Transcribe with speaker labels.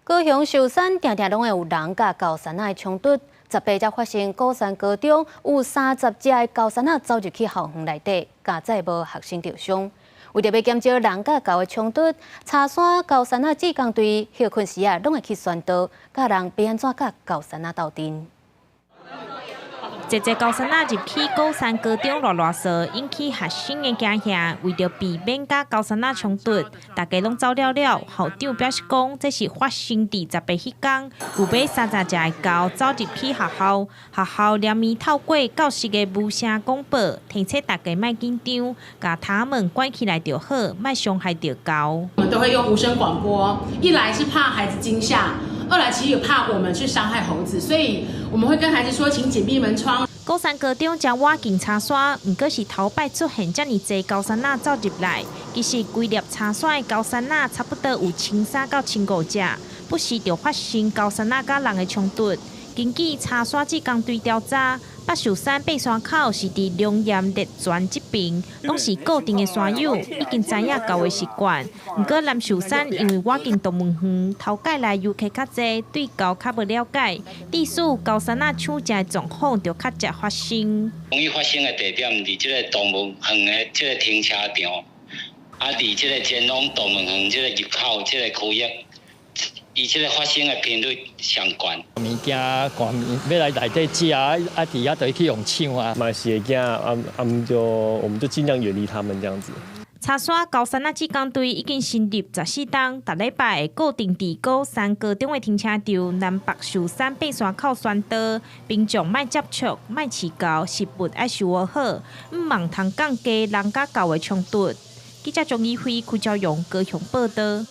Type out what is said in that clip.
Speaker 1: 高雄壽山定定攏會有人佮猴硐仔的衝突，18才發生鼓山高中有30隻的猴硐仔走入去校園內底，佳哉無學生著傷。為著欲減少人佮猴的衝突，柴山猴硐仔志工隊歇睏時啊，攏會去宣導，教人欲按怎佮猴硐仔鬥陣。
Speaker 2: 濟濟猴硐仔入去鼓山高中囉囉嗦，引起學生的驚嚇。為著避免佮猴硐仔衝突，大家攏走了了。校長表示講，這是發生佇十八彼工，有欲30隻的猴走入去學校，學校連綿透過教室的無聲廣播，提醒大家莫緊張，共窗門關起來就好，莫傷害著猴。
Speaker 3: 我們都會用無聲廣播，一來是怕孩子驚嚇，二來其實也怕我們去傷害猴子，所以我們會跟孩子說，請緊閉門窗。
Speaker 2: 鼓山高中遮倚近柴山，毋過是頭擺出現遮爾濟猴硐仔走入來。其實規粒柴山的猴硐仔差不多有1300到1500隻，不時就發生猴硐仔佮人的衝突。根據柴山志工隊調查，北壽山爬山口是佇龍岩熱泉這邊，攏是固定的山友，已經知影猴的習慣。毋過南壽山因為倚近動物園，頭擺來遊客較濟，對猴較無了解，致使猴硐仔搶食的狀況就較捷發生。
Speaker 4: 容易發生的地點佇這个動物園的這个停車場，啊，佇這个前往動物園這个入口這个區域。伊這个發生的頻率上懸。
Speaker 5: 物件看欲來內底食啊，啊佇遐就去予搶啊。
Speaker 6: 嘛是會驚啊啊，就我們就盡量遠離他們這樣子。
Speaker 2: 柴山猴硐仔志工隊已經成立14冬，逐禮拜會固定佇鼓山高中的停車場南北壽山爬山口宣導，民眾莫接觸、莫飼猴，食物愛收好，毋茫通降低人佮猴的衝突。記者鍾以輝、柯昭陽高雄報導。